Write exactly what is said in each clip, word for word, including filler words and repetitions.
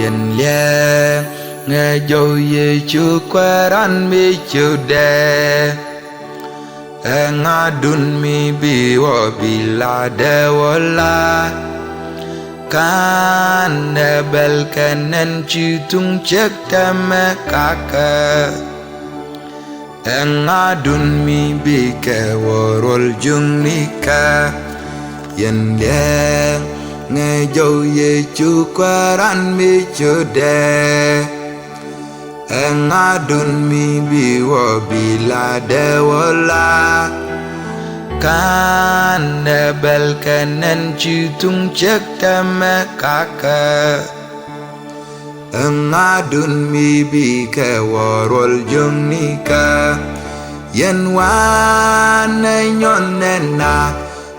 Yɛn liɛŋɛ jɔw Yecu Kuääran mi cudɛ. Ɛŋa dun mi bi wä bi la dee wä la? Kan ɛ bɛl kɛ nɛn ci thuŋ cek tɛmɛ kakä. Ɛŋa dun mi bi kɛ wä ruɔl juŋ ni kä? Yɛn liɛŋɛ jɔw Yecu Kuääran mi cudɛ. Ɛŋa dun mi bi wä bi la dee wä la? Kan ɛ bɛl kɛ nɛn ci thuŋ cek tɛmɛ kakä. Ɛŋa dun mi bi kɛ wä ruɔl juŋ ni kä? Yɛn wanɛ nyɔnɛ na,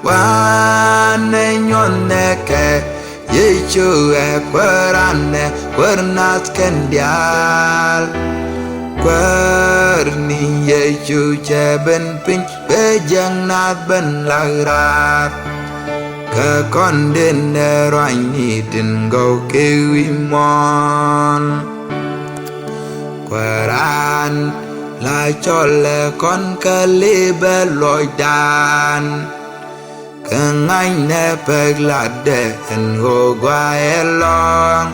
wanɛ nyɔnɛ kɛ Yecu ɛ Kuääran ɛ Kuäär nath kɛn diaal. Kuäär ni Yecu cɛ ben piny bɛ jiɛŋ nath ben lak raar. Kä kɔn den ɛ ruany ni tin gɔw kɛ wi̱i̱ muɔ̱ɔ̱n. Kuääran la cɔl ɛ kɔn kä lipɛ luɔcdan. Kä ŋa̱cnɛ pek latdɛ ɛn ɣöö gɔaa ɛlɔ̱ŋ.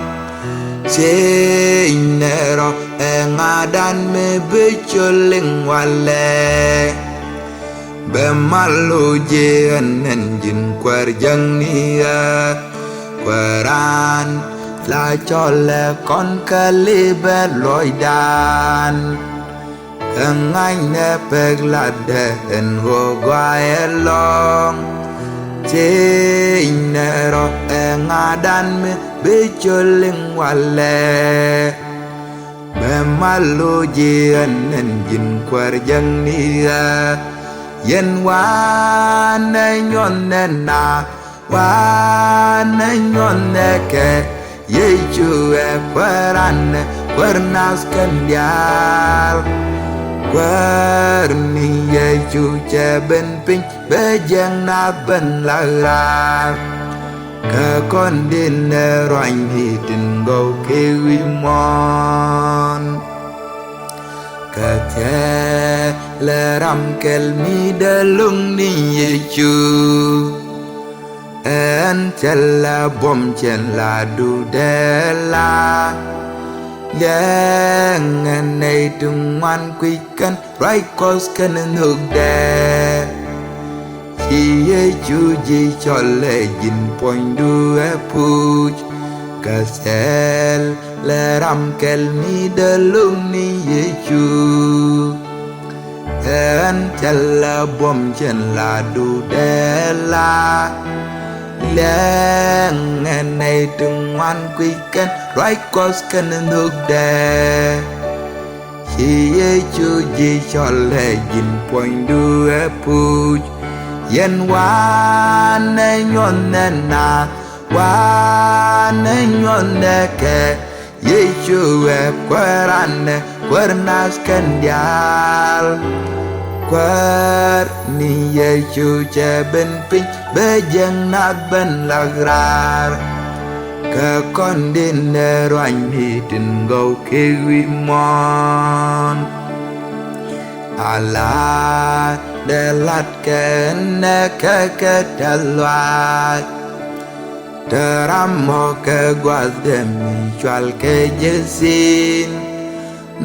Thiecnɛ rɔ, ɛŋa dan mi bi col liŋ walɛ? Bɛ mal lo̱c ji̱ ɛn ɛn ji̱n Kuäär jäŋni ɣä. Kuääran la cɔl ɛ kɔn kä lipɛ luɔcdan. Kä ŋa̱cnɛ pek latdɛ ɛn ɣöö gɔaa ɛlɔ̱ŋ. Thiecnɛ rɔ, ɛŋa dan mi bi col liŋ walɛ? Bɛ mal lo̱c ji̱ ɛn ɛn ji̱n Kuäär jäŋni ɣä. Yɛn wanɛ nyɔnɛ na, wanɛ nyɔnɛ kɛ Yecu ɛ Kuääran ɛ Kuäär nath kɛn diaal. Kuäär ni Yecu cɛ ben piny bɛ jiɛŋ nath ben lak raar. Kä kɔn den ɛ ruany ni tin gɔw kɛ wi̱i̱ muɔ̱ɔ̱n. Kä thilɛ ram kɛl mi dee lo̱ŋ ni Yecu. Ɛn thilɛ buɔ̱m cɛn la du dee la. Liɛŋɛ nɛy ti ŋuan kui̱ kɛn ruac Kuɔth kɛn nhökdɛ. Ci Yecu ji̱ cɔl ɛ ji̱n puɔ̱nydu ɛ puc. Kä thilɛ ram kɛl mi dee lo̱ŋ ni Yecu. Ɛn thilɛ buɔ̱m cɛn la du dee la. Liɛŋɛ nɛy ti ŋuan kui̱ kɛn ruac Kuɔth kɛn nhökdɛ. Ci Yecu ji̱ cɔl ɛ ji̱n puɔ̱nydu ɛ puc. Yɛn wanɛ nyuɔ̱nɛ na, wanɛ nyuɔ̱nɛ kɛ Yecu ɛ Kuääran ɛ Kuäär nath kɛn diaal. Kuäär ni Yecu cɛ ben piny bɛ jiɛŋ nath ben lak raar. Kä kɔn din ɛ ruany ni tin gɔw kɛ wi̱i̱ muɔ̱ɔ̱n. Ala dee lat kɛn ɛ kɛ kɛ tɛth luaac. Te ram mɔ kɛ gua̱th dee mi cual kɛ jɛ thi̱n.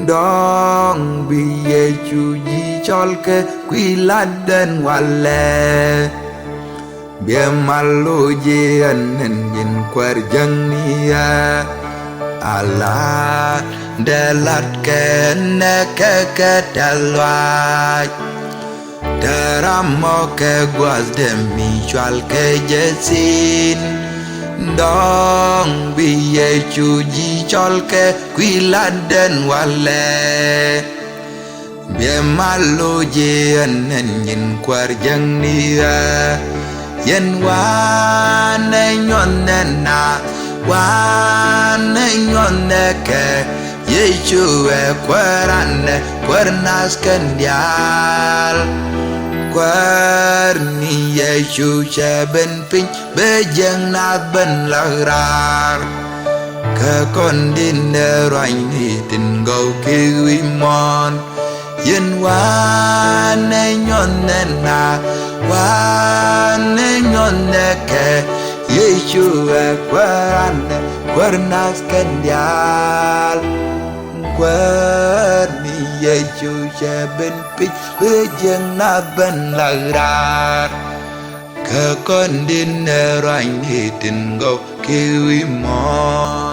Dɔ̱ŋ bi Yecu ji̱ cɔl kɛ kui̱ lat den walɛ. Biɛ mal lo̱c ji̱ ɛn ɛn ji̱n Kuäär jäŋni ɛ. Ala dee lat kɛn ɛ kɛ kɛ tɛth luaac. Te ram mɔ kɛ gua̱th dee mi cual kɛ jɛ thi̱n. Dɔ̱ŋ bi Yecu ji̱ cɔl kɛ kui̱ lat den walɛ. Biɛ mal lo̱c ji̱ ɛn ɛn ji̱n Kuäär jäŋni ɛ. Yɛn wanɛ nyuɔ̱nɛ na, wanɛ nyuɔ̱nɛ kɛ Yecu ɛ Kuääran ɛ Kuäär nath kɛn diaal. Kuäär ni Yecu cɛ ben piny bɛ jiɛŋ nath ben lak raar. Kä kɔn di̱t nɛ ruanyni tin gɔw kɛ wi̱i̱ muɔ̱ɔ̱n. Yɛn wanɛ nyuɔnɛ na, wanɛ nyuɔnɛ kɛ Yecu ɛ Kuäär anɛ Kuäär nath kɛn diaal. Kuäär ni Yecu cɛ ben pic, bi jiäk nath ben lak raar. Kä kɔn di̱t nɛ ruanyni tin gɔw kɛ wi̱i̱ muɔ̱ɔ̱n.